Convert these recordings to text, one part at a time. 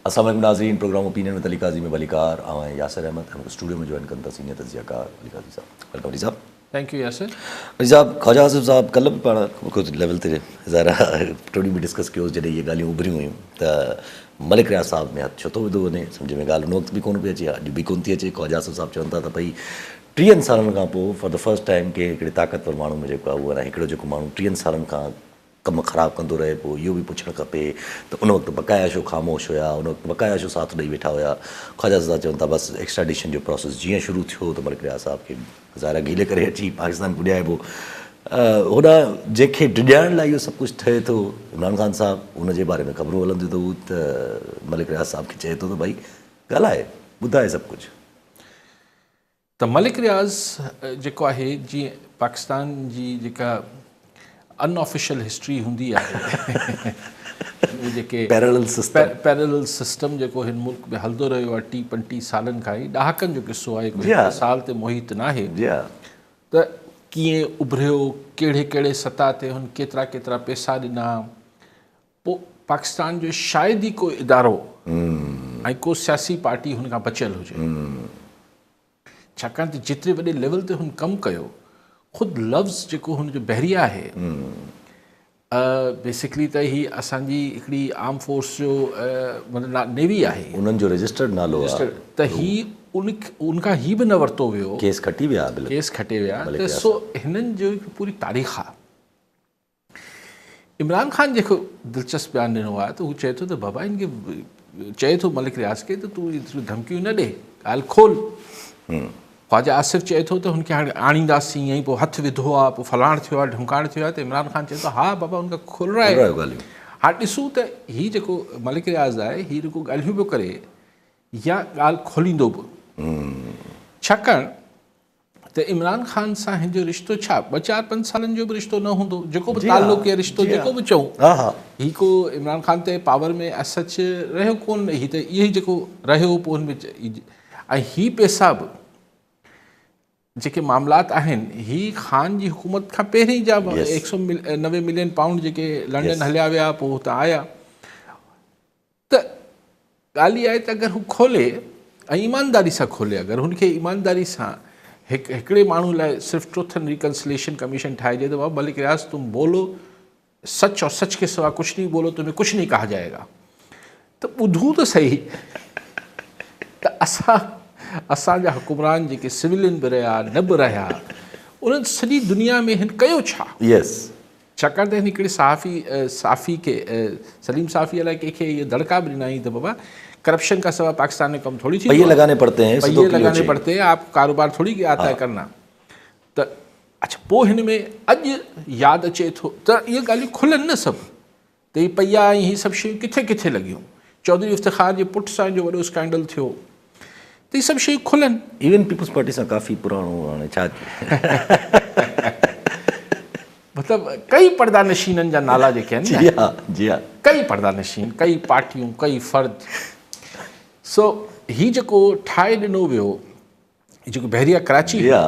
السلام عليڪم ناظرين programme opinion with Ali Qazi ۾ ڀليڪار آئون آهيان ياسر احمد ۽ مون کي اسٽوڊيو ۾ جوائن ڪن ٿا سينيئر تجزيه ڪار علي قاضي صاحب welcome Ali صاحب. Thank you Yasir. Ali صاحب خواجه آصف صاحب ڪلهه به پاڻ ڪجهه ليول تي ظاهر آهي ٽوڙي به ڊسڪس ڪيو جڏهن اهي ڳالهيون اڀريون هيون ته ملڪ رياض صاحب ۾ هٿ ڇو ٿو وڌو وڃي سمجهه ۾ ڳالهه ان وقت به ڪونه پئي اچي اڄ به ڪونه ٿي اچي خواجه آصف صاحب چون ٿا ته ڀئي ٽيهن سالن کان پوء فار the first time ڪنهن هڪڙي طاقتور ماڻهو ۾ جيڪو آهي اهو هڪڙو جيڪو ماڻهو ٽيهن سالن کان ڪم خراب ڪندو رهي پوء اهو به پڇڻ کپي ته ان وقت بقايا شو خاموش هيا ان وقت بقايا شو ساٿ ڏئي ويٺا هيا خواجه صاحب چون ٿا بس ايڪسٽراڊيشن جو پراسيس جيئن شروع ٿيو ته ملڪ رياض صاحب کي ظاهر آهي گهيلي ڪري اچي پاڪستان پڄائبو هوڏانهن جنهن کي ڊڄائڻ لاء اهو سڀ ڪجهه ٺهي ٿو عمران خان صاحب ان جي باري ۾ خبرون هلنديون ته هو ته ملڪ رياض صاحب کي چئي ٿو ته ڀائي ڳالهائي ٻڌائي سڀ ڪجهه. ته ملڪ رياض جيڪو آهي جيئن پاڪستان جي جيڪا ان آفيشل هسٽري هوندي آهي اهي جيڪي پيرلل سسٽم پيرلل سسٽم جيڪو هن ملڪ ۾ هلندو رهيو آهي ٽي پنٽيهه سالن کان هي ڏهاڪن جو قصو آهي ڪوئي هڪ سال تي محيط ناهي ته ڪيئن اڀريو ڪهڙي ڪهڙي سطح تي هن ڪيترا ڪيترا پيسا ڏنا پوء پاڪستان جو شايد ئي ڪو ادارو ۽ ڪو سياسي پارٽي هن کان بچيل هجي. ڇاڪاڻ ته جيتري وڏي ليول تي هن ڪم ڪيو، خود لفظ جيڪو هن جو بحريه آهي، بيسڪلي ته هي اسان جي هڪڙي آرم فورس جو مطلب نيوي آهي. انهن جو رجسٽرڊ نالو آهي. ته هي ان کان هي به نه ورتو ويو. ڪيس کٽي ويا. ڪيس کٽي ويا ته سو هنن جو هڪ پوري تاريخ آهي. عمران خان جيڪو دلچسپ بيان ڏنو آهي ته هو چئي ٿو ته بابا هن کي چئي ٿو ملڪ رياض کي ته تون ايتريون ڌمڪيون نه ڏي ڳالهه کول خواجه آصف چئي ٿو ته هن کي هاڻي آڻينداسين ۽ پوء هٿ وڌو آهي پوء فلاڻ ٿيو آهي ڍمڪاڻ ٿيو آهي ته عمران خان چئي ٿو ها بابا هن کان کولرايو هاڻي ڏسون ته هي جيڪو ملڪ رياض آهي هي رڳو ڳالهيون پيو ڪري يا ڳالهه کوليندو به ڇاڪاڻ ته عمران خان سان هن جو رشتو ڇا ٻه چار پنج سالن جو به رشتو نه هوندو جيڪو به تعلق يا رشتو جيڪو به چئون هي ڪو عمران خان ته پاور ۾ ايز سچ رهيو ڪون هي ته اهي جيڪو رهيو پوء هن ۾ ۽ هي پيسا به جيڪي معاملات آهن هي خان جي حڪومت کان پهرين جا 190 ملين پائونڊ جيڪي لنڊن هليا ويا پوء هتان آيا ته ڳالهه اها آهي ته اگر هو کولي ۽ ايمانداري سان کولي اگر هن کي ايمانداري سان هڪ هڪڙي ماڻهو لاء صرف ٽروٿ اينڊ ريڪنسليشن ڪميشن ٺاهجي ته بابا ملڪ رياض تم بولو سچ اور سچ ڪي سوا ڪجهه نهين بولو تمهين ڪجهه نهين ڪها جائي گا ته ٻڌون ته صحيح ته اسان اسان جا حڪمران جيڪي سولين به رهيا نه به رهيا انهن سڄي دنيا ۾ هن ڪيو ڇا؟ يس ڇاڪاڻ ته هن هڪڙي صحافي صحافي کي سليم صحافي الائي ڪنهن کي اهي دڙڪا به ڏنائين ته بابا ڪرپشن کا سوا پاڪستان ۾ ڪم ٿوري ٿيندو پهيي لگاني پڙتي هين پهيي لگاني پڙتي هين آپ ڪاروبار ٿوري آتا هي ڪرنا ته اڇا پوء هن ۾ اڄ ياد اچي ٿو ته اهي ڳالهيون کلن نه سڀ ته هي پهيا ۽ هي سڀ شيون ڪٿي ڪٿي لڳيون چوڌري افتخار جي پٽ سان جو وڏو اسڪينڊل ٿيو ته هي سڀ شيون کلن. ايون پيپلز پارٽي سان ڪافي پراڻو هاڻي ڇا مطلب ڪئي پرده نشينن جا نالا جيڪي آهن جي ها جي ها ڪئي پرده نشين ڪئي پارٽيون ڪئي فرد سو هي جيڪو ٺاهي ڏنو ويو جيڪو بحريه ڪراچي جي ها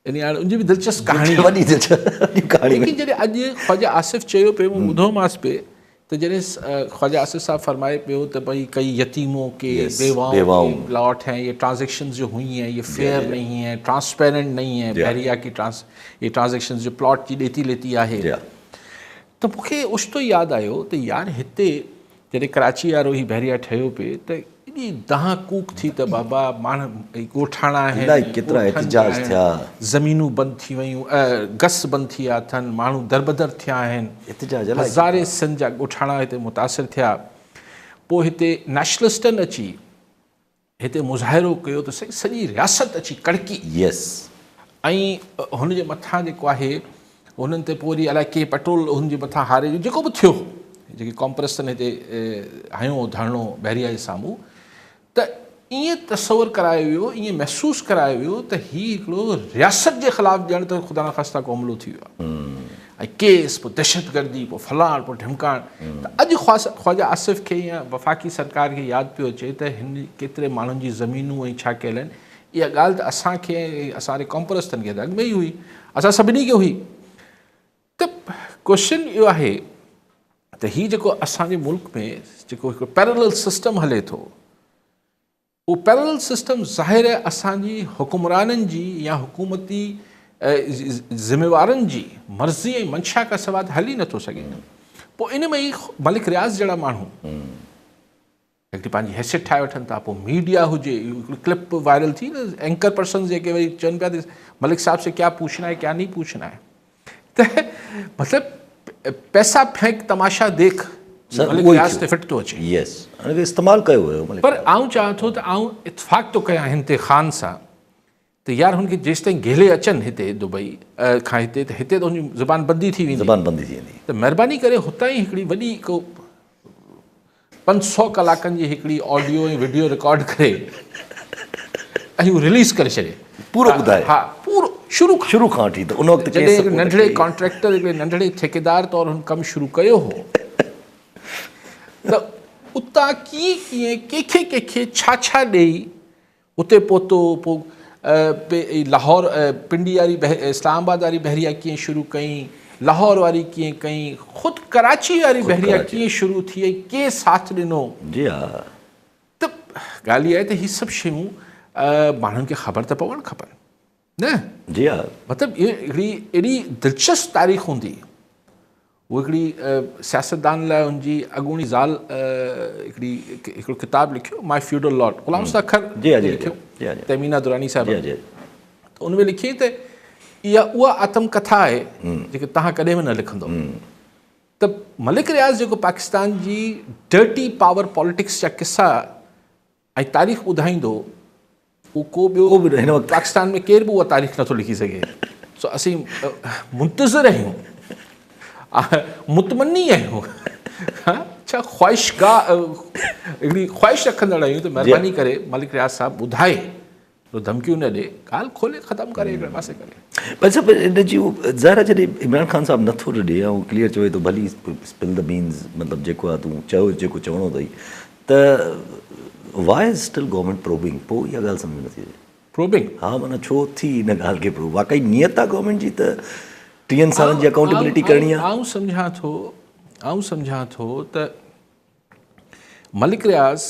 يعني هاڻي ان جي به دلچسپ ڪهاڻي وڏي دلچسپ ڪهاڻي ليڪن جڏهن اڄ خواجه آصف چيو پئي مون ٻڌومانس پئي ته جڏهن خواجه آصف صاحب فرمائي پيو ته ڀئي ڪئي يتيمون ڪي بيواؤں ڪي پلاٽ ہیں یہ ٽرانزيڪشنز جو ہوئي ہیں یہ فيئر نہیں ہیں ٽرانسپيرنٽ نہیں ہیں بحريه ڪي ٽرانس یہ ٽرانزيڪشنز جو پلاٽ جي ڏيتي ليتي آهي ته مون کي اوچتو ياد آيو ته يار هتي جڏهن ڪراچي وارو هي بحريه ٺهيو پئي ته ايڏي دانهن ڪوڪ ٿي ته بابا ماڻهو ڳوٺاڻا آهن، الائي ڪيترا احتجاج ٿيا. زمينون بند ٿي ويون، گس بند ٿي ويا اٿن، ماڻهو دربدر ٿيا آهن، احتجاج الائي هزارين سنڌ جا ڳوٺاڻا هتي متاثر ٿيا. پوء هتي نيشنلسٽن اچي هتي مظاهرو ڪيو ته سائين سڄي رياست اچي ڪڙڪي. يس. ۽ هن جي مٿان جيڪو آهي هنن تي پوء وري الائي ڪي پيٽرول هن جي مٿان هاري جو جيڪو به ٿيو جيڪي ڪامپرسن هتي هنيو هو ڌرڻو بحريا جي سامهون ته ائين تصور ڪرايو ويو ائين محسوس ڪرايو ويو ته هي هڪڙو رياست جي خلاف ڄڻ ته خدا نخواسته ڪو حملو ٿي ويو آهي ۽ ڪيس پوء دهشتگردي پوء فلاڻ پوء ڍمڪاڻ ته اڄ خواجه آصف کي يا وفاقي سرڪار کي ياد پيو اچي ته هن ڪيتري ماڻهن جي زمينون ۽ ڇا ڪيل آهن اها ڳالهه ته اسان کي ۽ اسان واري قومپرستن کي ته اڳ ۾ ئي هئي اسان سڀني کي هئي ته ڪوشچن اهو آهي. ته هي جيڪو اسان جي ملڪ ۾ جيڪو هڪڙو پيرلل سسٽم هلي ٿو اهو پيرلل سسٽم ظاهر آهي اسان جي حڪمرانن جي يا حڪومتي ذميوارن جي مرضي ۽ منشا کان سواء ته هلي نٿو سگهي. پوء ان ۾ ئي ملڪ رياض جهڙا ماڻهو هڪڙي پنهنجي حيثيت ٺاهي وٺن ٿا پوء ميڊيا هجي هڪڙي ڪلپ وائرل ٿي نه اينڪر پرسنز جيڪي وري چون پيا ته ملڪ صاحب سي ڪيا پوڇنا هي ڪيا نهين پوڇنا هي ته مطلب پيسا ڦينڪ تماشا ديک ملڪ رياض تي فٽ ٿو اچي. يس ان کي استعمال ڪيو ويو ملڪ پر آئون چاهيان ٿو ته آئون اتفاق ٿو ڪيان هن تي خان سان ته يار هن کي جيستائين گهلي اچن هتي دبئي کان هتي ته هتي ته هن جي زبان بندي ٿي ويندي زبان بندي ٿي ويندي ته مهرباني ڪري هتان ئي هڪڙي وڏي ڪو 500 ڪلاڪن جي هڪڙي آڊيو ۽ وڊيو رڪارڊ ڪري ۽ هو رليز ڪري ڇڏي پورو ٻڌائي ها پورو شروع کان شروع کان وٺي ته ان وقت جڏهن هڪ ننڍڙي ڪانٽريڪٽر هڪڙي ننڍڙي ٺيڪيدار طور هن ڪم شروع ڪيو هو ته اتان ڪيئن ڪيئن ڪنهن کي ڪنهن کي ڇا ڇا ڏيئي اتي پهتو، پوء لاهور پنڊي واري اسلام آباد واري بحريه ڪيئن شروع ڪئين، لاهور واري ڪيئن ڪئين، خود ڪراچي واري بحريه ڪيئن شروع ٿي ۽ ڪنهن ساٿ ڏنو. جي ها. ته ڳالهه اها آهي ته هي سڀ شيون ماڻهن کي خبر ته پوڻ کپن نه. جي ها. مطلب اهي هڪڙي ايڏي دلچسپ تاريخ هوندي. هو هڪڙي سياستدان لاء هن جي اڳوڻي زال هڪڙي هڪڙو ڪتاب لکيو ماء فيوڊل لارڊ غلام مصطفيٰ کر جي جي لکيو تهمينا دراني صاحب جي جي ته ان ۾ لکيائين ته اها اها آتم ڪٿا آهي جيڪي توهان ڪڏهن به نه لکندو ته ملڪ رياض جيڪو پاڪستان جي ڊرٽي پاور پاليٽڪس جا قصا ۽ تاريخ ٻڌائيندو اهو ڪو ٻيو ڪو به هن وقت پاڪستان ۾ ڪير به اها تاريخ نٿو لکي سگهي سو اسين منتظر آهيون متمني آهيون ڇا خواهش گاهه هڪڙي خواهش رکندڙ آهيون ته مهرباني ڪري ملڪ رياض صاحب ٻڌائي تو ڌمڪيون نه ڏي ڳالهه کولي ختم ڪري هڪڙي پاسي ڪري. پر صاحب ان جي ظاهر آهي جڏهن عمران خان صاحب نٿو ڏي ۽ ڪليئر چوي ٿو ڀلي اسپل the beans مطلب جيڪو آهي تون چئو جيڪو چوڻو اٿئي ته why is still government probing پوء اها ڳالهه سمجهه ۾ نٿي اچي. پروبنگ؟ ها معنيٰ ڇو ٿي ان ڳالهه کي پروب واقعي نيت آهي گورنمينٽ جي ته ٽيهن سالن جي اڪائونٽيبلٽي ڪرڻي آهي. آئون سمجهان ٿو آئون سمجهان ٿو ته ملڪ رياض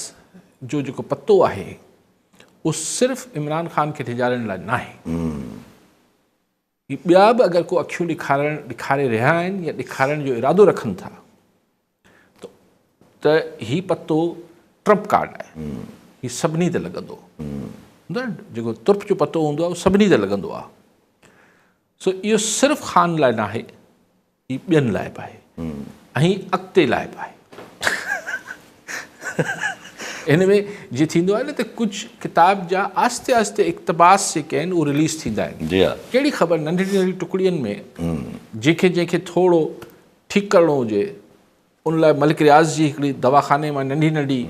جو جيڪو پتو آهي اهو صرف عمران خان کي ڊيڄارڻ لاء ناهي. هي ٻيا به اگر ڪو اکيون ڏيکارڻ ڏيکاري رهيا آهن يا ڏيکارڻ جو ارادو رکن ٿا ته هي پتو ٽرمپ ڪارڊ آهي. هي سڀني تي لڳندو. جيڪو ترپ جو پتو هوندو آهي اهو سڀني تي لڳندو آهي. سو اهو صرف خان لاء ناهي. هي ٻين لاء به آهي ۽ اڳتي لاء به آهي. هن ۾ جيئن ٿيندو آهي نه ته ڪجهه ڪتاب جا آهستي آهستي اقتباس جيڪي آهن اهي رليز ٿيندا آهن. جي ها. ڪهڙي خبر ننڍڙي ننڍڙي ٽڪڙين ۾ جنهن کي جنهن کي ٿورو ٺيڪ ڪرڻو هجي ان لاء ملڪ رياض جي هڪڙي دواخاني مان ننڍي ننڍي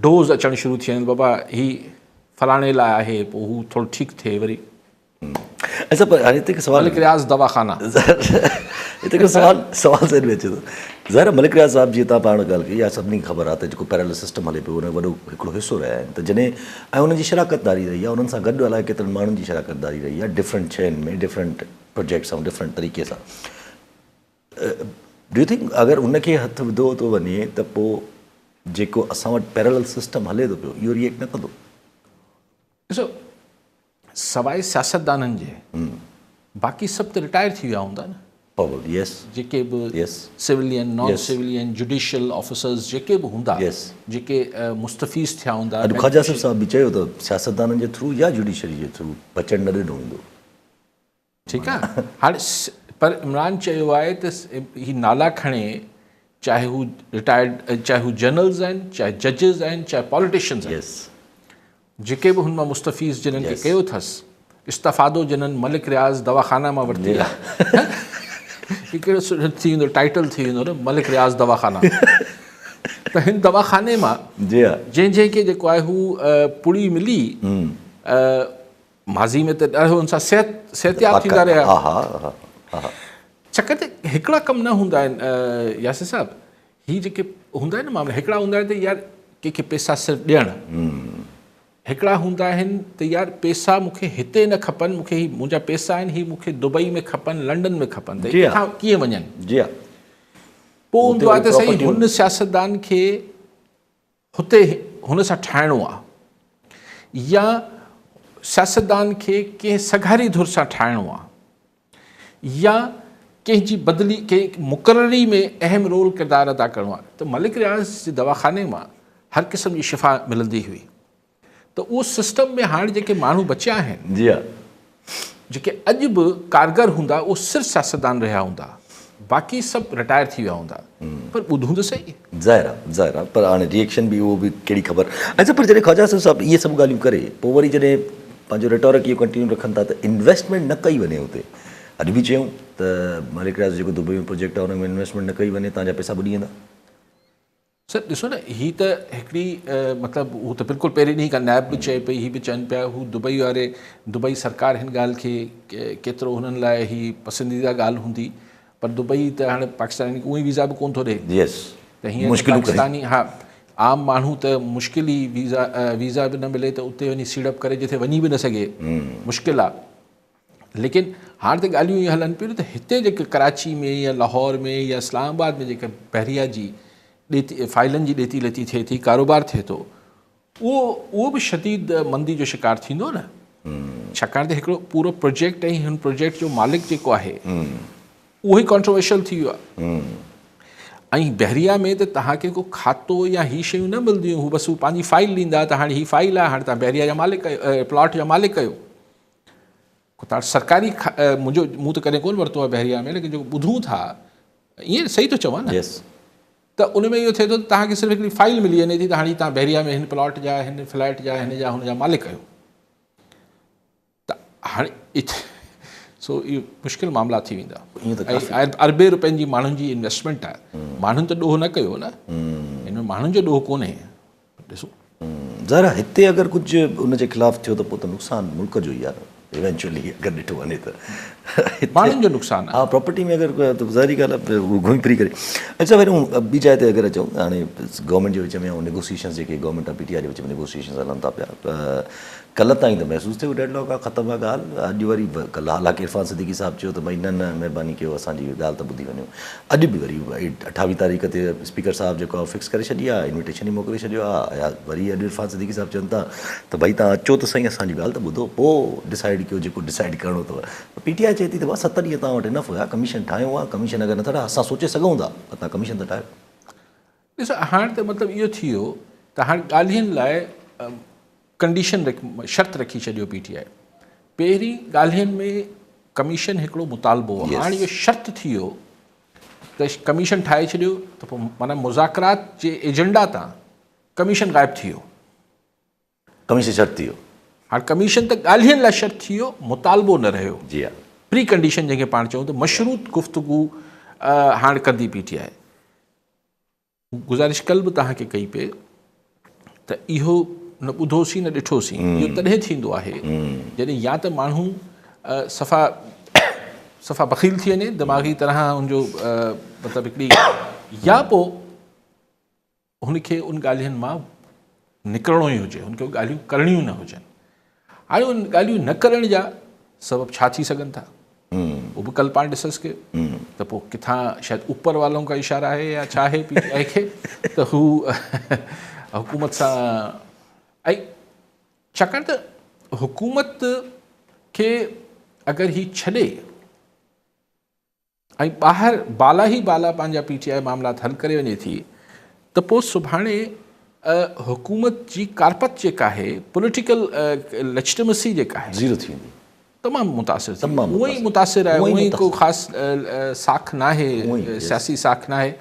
ڊوز اچڻ شروع ٿي وڃن بابا هي فلاڻي لاء آهي پوء هو ٿورو ٺيڪ ٿئي وري اچا پر هاڻي هتي هڪ سوال ملڪ رياض دواخانا هتي هڪ سوال سوال ذهن ۾ اچي ٿو ظاهر آهي ملڪ رياض صاحب جيئن توهان پاڻ ڳالهه ڪئي يا سڀني کي خبر آهي ته جيڪو پيرالل سسٽم هلي پيو ان جو وڏو هڪڙو حصو رهيا آهن ته جڏهن ۽ انهن جي شراڪت داري رهي آهي انهن سان گڏ الائي ڪيترن ماڻهن جي شراڪت داري رهي آهي ڊفرنٽ شين ۾ ڊفرنٽ پروجيڪٽس ۽ ڊفرنٽ طريقي سان do you think اگر ان کي هٿ وڌو ٿو وڃي ته پوء جيڪو اسان وٽ پيرالل سسٽم هلي ٿو پيو اهو ريئيڪٽ نه ڪندو؟ ڏسو سواء سياستدانن جي باقي سڀ ته رٽائر ٿي ويا هوندا نه. جيڪي به civilian, non civilian, judicial officers جيڪي به هوندا جيڪي مستفيض ٿيا هوندا. اڄ خواجه آصف صاحب به چيو ته سياستدانن جي ٿرو يا جڊيشري جي ٿرو بچڻ نه ڏنو ويندو. ٺيڪ آ هاڻي پر عمران چيو آهي ته هي نالا کڻي چاهي هو رٽائرڊ چاهي هو جنرلز آهن چاهي ججز آهن چاهي پاليٽيشنز آهن جيڪي به هن مان مستفيض جنن کي ڪيو اٿس استفادو جنن ملڪ رياض دواخانه مان ورتي آهي هي ڪهڙو سٺو ٿي ويندو ٽائيٽل ٿي ويندو نه ملڪ رياض دواخانه ته هن دواخاني مان جي ها جنهن جنهن کي جيڪو آهي هو پڙي ملي ماضي ۾ ته ڏاڍو ان سان صحت صحتياب ٿيندا رهيا. ها ها ها ها. ڇاڪاڻ ته هڪڙا ڪم نه هوندا آهن ياسر صاحب هي جيڪي هوندا آهن نه معاملا هڪڙا هوندا آهن ته يار ڪنهن کي پيسا صرف ڏيڻ هڪڙا هوندا آهن ته يار پيسا مون کي هتي نه کپن مون کي هي منهنجا پيسا آهن هي مون کي دبئي ۾ کپن لنڊن ۾ کپن ته ڪٿان ڪيئن وڃن. جي ها. پوء هوندو آهي ته سائين هن سياستدان کي هتي هن سان ٺاهڻو آهي يا سياستدان کي ڪنهن سگهاري ڌر سان ٺاهڻو آهي يا ڪنهن جي بدلي ڪنهن مقرري ۾ اهم رول ڪردار ادا ڪرڻو آهي ته ملڪ رياض جي دواخاني مان هر قسم جي شفا ملندي هئي ته اهو سسٽم ۾ هاڻ جيڪي ماڻهو بچيا آهن جي ها جيڪي اڄ به ڪارگر هوندا اهو صرف سياستدان رهيا هوندا باقي سڀ رٽائر ٿي ويا هوندا پر ٻڌون ته سهي. ظاهر آ ظاهر آ پر هاڻي ريئيڪشن به اهو به ڪهڙي خبر. اڇا پر جڏهن خواجه آصف صاحب اهي سڀ ڳالهيون ڪري پوء وري جڏهن پنهنجو ريٽورڪ اهو ڪنٽينيو رکن ٿا ته انويسٽمينٽ نه ڪئي وڃي اتي اڄ به چيائون ته ملڪ رياض جيڪو دبئي ۾ پروجيڪٽ آ ان ۾ انويسٽمينٽ نه ڪئي وڃي توهان جا پئسا ٻڏي ويندا. سر ڏسو نه هي ته هڪڙي مطلب هو ته بلڪل پهرين ڏينهن کان نيب به چئي پئي هي به چون پيا هو دبئي واري دبئي سرڪار هن ڳالهه کي ڪيترو هنن لاء هي پسنديده ڳالهه هوندي پر دبئي ته هاڻي پاڪستانين کي اونئي ويزا به ڪون ٿو ڏي يس ته هينئر پاڪستاني ها عام ماڻهو ته مشڪل ئي ويزا ويزا به نه ملي ته اتي وڃي سيڙپ ڪري جتي وڃي به نه سگهي مشڪل آ ليڪن هاڻ ته ڳالهيون اهي هلن پيون ته هتي جيڪي ڪراچي ۾ يا لاهور ۾ يا اسلام آباد ۾ جيڪا بحريا جي ڏيتي فائلن جي ڏيتي ليتي ٿئي ٿي ڪاروبار ٿئي ٿو اهو اهو به شديد مندي جو شڪار ٿيندو نه ڇاڪاڻ ته هڪڙو پورو پروجيڪٽ ۽ هن پروجيڪٽ جو مالڪ جيڪو آهي اهو ئي ڪانٽروورشل ٿي ويو آهي ۽ بحريا ۾ ته توهان کي ڪو کاتو يا هي شيون نه ملنديون هو بس هو پنهنجي فائل ڏيندا ته هاڻي هي فائل آهي هاڻي توهان بحريا جا مالڪ آهيو پلاٽ جا مالڪ آهيو ڪتار سرڪاري منهنجو مون ته ڪڏهن ڪونه ورتو آهي بحريا ۾ ليڪن جيڪو ٻڌون ٿا ائين صحيح ٿو چوان نه ته ان ۾ اهو ٿئي ٿو ته توهان کي صرف هڪڙي فائل ملي وڃي ٿي ته هاڻي توهان بحريا ۾ هن پلاٽ جا هن فليٽ جا هن جا هن جا مالڪ آهيو ته هاڻي سو اهو مشڪل معاملا ٿي ويندا ۽ اربين روپين جي ماڻهن جي انويسٽمينٽ آهي ماڻهن ته ڏوهه نه ڪيو نه هن ۾ ماڻهن جو ڏوهه ڪونهي ڏسو. ظاهر آهي هتي اگر ڪجهه ان جي خلاف ٿيو ته پوء ته نقصان ملڪ جو ئي آهي نه ايونچوئلي اگر ڏٺو وڃي ته ماڻهن جو نقصان آهي. ها پراپرٽي ۾ اگر ته ظاهري ڳالهه آهي هو گهمي ڦري ڪري اڇا وري ٻي جاء تي اگر اچون هاڻي گورنمينٽ جي وچ ۾ ۽ نيگوسيئيشنز جيڪي گورنمينٽ ۽ پي ٽي آء جي وچ ۾ نيگوسيئيشنز هلن ٿا پيا ڪلهه تائين ته محسوس ٿيو ڊيڊ لاڪ آهي ختم آهي ڳالهه اڄ وري ڪلهه حالانڪه عرفان صديقي صاحب چيو ته ڀئي نه نه مهرباني ڪيو اسان جي ڳالهه ته ٻڌي وڃو اڄ به وري اٺاويهه تاريخ تي اسپيڪر صاحب جيڪو آهي فڪس ڪري ڇڏي آهي انويٽيشن ئي موڪلي ڇڏيو آهي ۽ وري اڄ عرفان صديقي صاحب چون ٿا ته ڀئي توهان اچو ته سهي اسان جي ڳالهه ته ٻڌو پوء ڊسائيڊ ڪيو جيڪو ڊسائيڊ ڪرڻو اٿو پي ٽي آء چئي ٿي ته ڀاء ست ڏينهن توهان وٽ انف هيا ڪميشن ٺاهيو ها ڪميشن اگر نٿا ٺاهيو اسان سوچي سگهون ٿا پر توهان ڪميشن ته ٺاهيو. ڏسو هاڻ ته مطلب اهو ٿي ويو ته هاڻ ڳالهين لاء ڪنڊيشن شرط رکي ڇڏيو پي ٽي آء پهرين ڳالهين ۾ ڪميشن هڪڙو مطالبو هو هاڻ اهو شرط ٿي ويو ته ڪميشن ٺاهي ڇڏيو ته پوء معنيٰ مذاڪرات جي ايجنڊا تان ڪميشن غائب ٿي ويو. ڪميشن شرط ٿي ويو. هاڻ ڪميشن ته ڳالهين لاء شرط ٿي ويو مطالبو نه رهيو. جي ها. پري ڪنڊيشن جنهن کي پاڻ چئون ته مشروط گفتگو هاڻ ڪندي پي ٽي آء. گذارش ڪل به توهان کي ڪئي پئي ته اهو نه ٻڌوسين نه ڏٺوسين اهو تڏهن ٿيندو آهي جڏهن يا ته ماڻهو صفا صفا بخيل ٿي وڃي دماغي طرح ان جو مطلب هڪڙي يا پوء هن کي ان ڳالهين مان نڪرڻو ئي هجي هن کي ڳالهيون ڪرڻيون نه هجن هاڻي ان ڳالهيون نه ڪرڻ جا سبب ڇا ٿي سگهن ٿا اهو به ڪل پاڻ ڊسڪس ڪيو ته پوء ڪٿان شايد اوپر والون کا اشارا آهي يا ڇا آهي پي ٽي آء کي ته هو حڪومت سان ۽ ڇاڪاڻ ته حڪومت کي اگر هي ڇڏي ۽ ٻاهر بالا ئي بالا پنهنجا پي ٽي آء معاملات حل ڪري وڃي ٿي ته پوء سڀاڻي حڪومت جي ڪارپت جيڪا آهي پوليٽيڪل ليجٽمسي جيڪا آهي زيرو ٿي ويندي تمام متاثر ٿي اونئن ئي متاثر آهي اونئن ئي ڪو خاص ساک ناهي سياسي ساک ناهي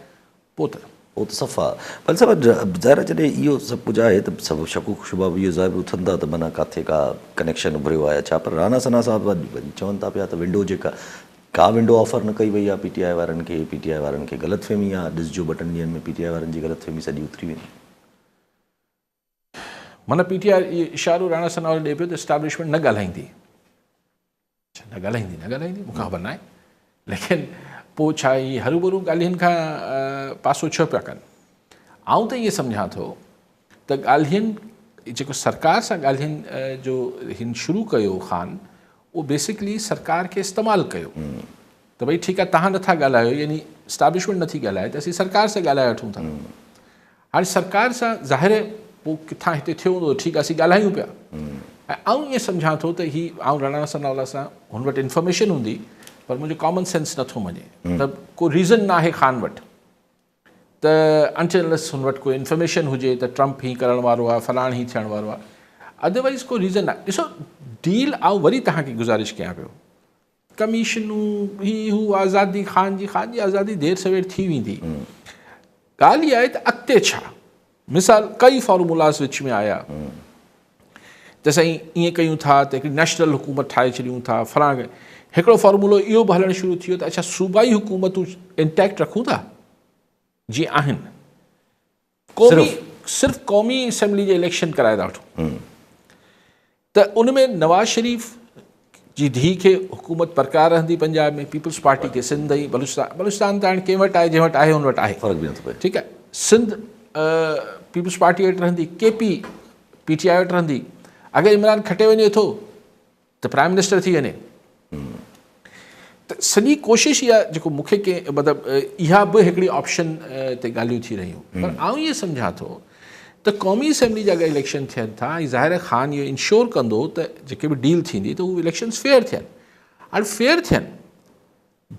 پوء ته. پوء ته صفا. پر صاحب ظاهر آهي جڏهن اهو سڀ ڪجهه آهي ته سڀ شڪوڪ شبها به اهو ظاهر اٿن ٿا ته معنيٰ ڪاٿي ڪا ڪنيڪشن اڀريو آهي يا ڇا پر راڻا ثناء صاحب وري چون ٿا پيا ته ونڊو جيڪا ڪا ونڊو آفر نه ڪئي وئي آهي پي ٽي آء وارن کي پي ٽي آء وارن کي غلط فهمي آهي ڏسجو ٻه ٽن ڏينهن ۾ پي ٽي آء وارن جي غلط فهمي سڄي اتري ويندي. معنيٰ پي ٽي آء اهو اشارو راڻا ثناء ڏي پيو ته اسٽيبلشمينٽ نه ڳالهائيندي. اڇا نه ڳالهائيندي نه ڳالهائيندي مون کي خبر ناهي ليڪن پوء ڇا هي هروڀرو ڳالهين کان پاسو ڇو پيا ڪن آئون ته ائين سمجهان ٿو ته ڳالهين جيڪو سرڪار سان ڳالهين جو هن شروع ڪيو خان اهو بيسڪلي سرڪار کي استعمال ڪيو ته ڀئي ٺيڪ آهي تهان نٿا ڳالهايو يعني اسٽيبلشمينٽ نٿي ڳالهائي ته اسين سرڪار سان ڳالهائي وٺون ٿا. هاڻي سرڪار سان ظاهر آهي پوء ڪٿان هتي ٿيو هوندو ٺيڪ آهي اسين ڳالهايون پيا ۽ آئون ائين سمجهان ٿو ته هي آئون راڻا ثناء الله سان هن وٽ انفارميشن هوندي پر منهنجو ڪامن سينس نٿو مڃي ته ڪو ريزن ناهي خان وٽ ته انٽل انليس هن وٽ ڪو انفارميشن هجي ته ٽرمپ هي ڪرڻ وارو آهي فلاڻ هي ٿيڻ وارو آهي ادروائز ڪو ريزن ناهي. ڏسو ڊيل آئون وري توهان کي گذارش ڪيان پيو ڪميشنون هي هو آزادي خان جي خان جي آزادي دير سوير ٿي ويندي ڳالهه اها آهي ته اڳتي ڇا مثال ڪئي فارمولاز وچ ۾ آيا ته سائين ائين ڪيون ٿا ته هڪڙي نيشنل حڪومت ٺاهي ڇڏيون ٿا فلاڻ هڪڙو فارمولو اهو به هلڻ شروع ٿي ويو ته اڇا صوبائي حڪومتون انٽيڪٽ رکون ٿا جي آهن قومي صرف قومي اسيمبلي جي اليڪشن ڪرائي ٿا وٺون ته ان ۾ نواز شريف جي ڌيء کي حڪومت برقرار رهندي پنجاب ۾ پيپلز پارٽي کي سنڌ ۽ بلوچستان بلوچستان ته هاڻي ڪنهن وٽ آهي جنهن وٽ آهي ان وٽ آهي فرق به نٿو پئي ٺيڪ آهي سنڌ پيپلز پارٽي وٽ رهندي ڪي پي پي ٽي آء وٽ رهندي اگر عمران کٽي وڃي ٿو ته پرائم منسٽر ٿي وڃي ته سڄي ڪوشش اها جيڪو مون کي ڪنهن مطلب اها به هڪڙي آپشن تي ڳالهيون ٿي رهيون پر آئون ائين سمجهان ٿو ته قومي اسيمبلي جا اگر اليڪشن ٿين ٿا ۽ ظاهر خان اهو انشور ڪندو ته جيڪي به ڊيل ٿيندي ته هو اليڪشنز فيئر ٿين هاڻي فيئر ٿين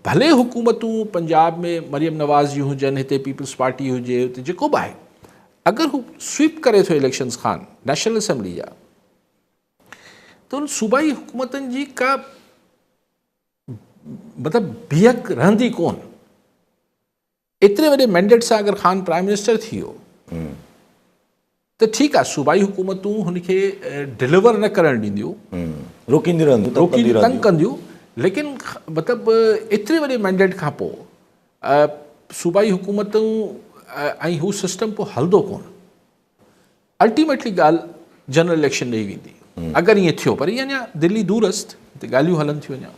ڀلي حڪومتون پنجاب ۾ مريم نواز جون هجن هتي پيپلز پارٽي هجي هتي جيڪو به آهي اگر هو سويپ ڪري ٿو اليڪشنز خان نيشنل اسيمبلي جا ته ان صوبائي حڪومتن جي ڪا مطلب بيهڪ رهندي ڪون ايتري وڏي مينڊيٽ سان اگر خان پرائم منسٽر ٿي ويو ته ٺيڪ آهي صوبائي حڪومتون هن کي ڊليور نه ڪرڻ ڏينديون روڪينديون رهنديون روڪينديون تنگ ڪنديون ليڪن مطلب ايتري وڏي مينڊيٽ کان پوء صوبائي حڪومتون ۽ هو سسٽم پوء هلندو ڪون الٽيميٽلي ڳالهه جنرل اليڪشن ڏي ويندي اگر ائين ٿيو پر اڃا دلي دور است ته ڳالهيون هلن ٿيون اڃا.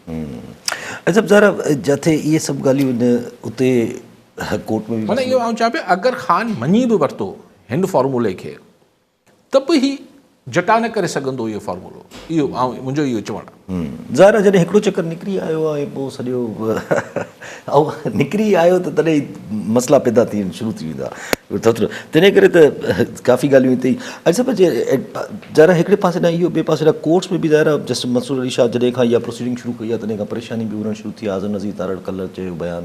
اچا ظاهر جاٿي اهي سڀ ڳالهيون اتي ڪورٽ ۾ به معنيٰ اهو آئون چوان پيو اگر خان مڃي به ورتو هن فارمولي کي ته به هي جٽا نه ڪري سگهندو اهو فارمولو اهو آئون منهنجو اهو چوڻ آهي. ظاهر آهي جڏهن هڪڙو چڪر نڪري آيو آهي پوء سڄو نڪري آيو ته تڏهن مسئلا پيدا ٿيڻ شروع ٿي ويندا تنهن ڪري ته ڪافي ڳالهيون هتي اڄ سڀ ظاهر آهي هڪڙي پاسي ڏانهن اهو ٻئي پاسي ڏانهن ڪورٽس ۾ به ظاهر آهي جسٽس منصور علي شاهه جڏهن کان اها پروسيڊنگ شروع ڪئي آهي تڏهن کان پريشاني به اڀرڻ شروع ٿي آهي اعظم نذير تارڙ ڪلهه چيو بيان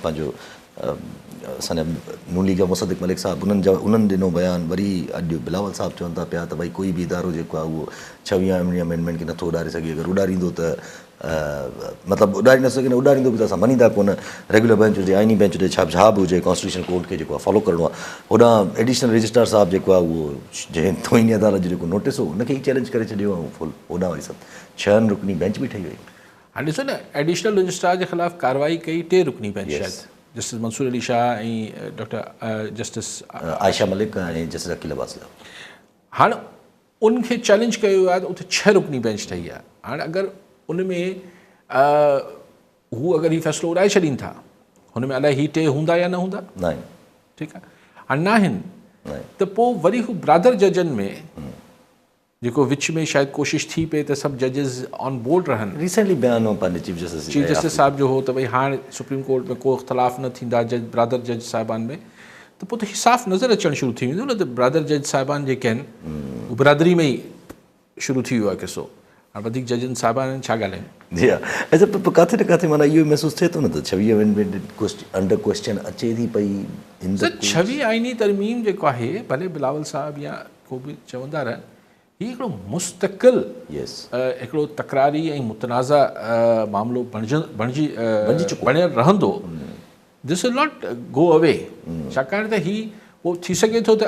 پنهنجو اسان جا نون ليگ جا مصدق ملڪ صاحب انهن جا انهن ڏنو بيان وري اڄ بلاول صاحب چون ٿا پيا ته ڀئي ڪوئي به ادارو جيڪو آهي اهو ڇويهه آئيني امينڊمينٽ کي نٿو اڏاري سگهي اگر اڏاريندو ته مطلب اڏاري نٿو سگهي نه اڏاريندو به ته اسان مڃيندا ڪونه ريگيولر بينچ هجي آئيني بينچ هجي ڇا ڇا به هجي ڪانسٽيٽيوشن ڪورٽ کي جيڪو آهي فالو ڪرڻو آهي هوڏانهن ايڊيشنل رجسٽرار صاحب جيڪو آهي اهو جنهن توهين عدالت جو جيڪو نوٽيس هو ان کي ئي چئلينج ڪري ڇڏيو ۽ فل هوڏانهن وري ست ڇهن رڪني بينچ به ٺهي وئي. هاڻي ڏسو نه ايڊيشنل رجسٽرار جي خلاف ڪارروائي ڪئي ٽي رڪني بينچ شايد justice Mansoor Ali Shah ۽ doctor justice Ayesha Malik ۽ justice Aqeel Abbas جا. هاڻ ان کي چئلينج ڪيو ويو آهي ته اتي ڇهه رڪني بينچ ٺهي آهي هاڻ اگر ان ۾ هو اگر هي فيصلو اڏائي ڇڏين ٿا هن ۾ الائي هي ٽي هوندا يا نه هوندا ناهن ٺيڪ آهي هاڻ ناهن ته پوء وري هو برادر ججن ۾ جيڪو وچ ۾ شايد ڪوشش ٿي پئي ته سڀ ججز آن بورڊ رهن. ريسينٽلي بيان هو پنهنجي چيف جسٽس چيف جسٽس صاحب جو هو ته ڀئي هاڻ سپريم ڪورٽ ۾ ڪو اختلاف نه ٿيندا جج برادر جج صاحبان ۾ ته پوء ته هي صاف نظر اچڻ شروع ٿي ويندو نه ته برادر جج صاحبان جيڪي آهن هو برادري ۾ ئي شروع ٿي ويو آهي قصو هاڻ وڌيڪ ججن صاحبان ڇا ڳالهايون. جي ها اچا ته ڪاٿي نه ڪاٿي معنيٰ اهو محسوس ٿئي ٿو نه ته ڇويهه امينڊمينٽ انڊر ڪويسچن اچي ٿي پئي ان سر ڇويهه آئيني ترميم جيڪو آهي ڀلي بلاول صاحب يا ڪو به چوندا رهن هي هڪڙو مستقل هڪڙو تڪراري ۽ متنازع معاملو بڻجي بڻيل رهندو this will not go away ڇاڪاڻ ته هي پوء ٿي سگهي ٿو ته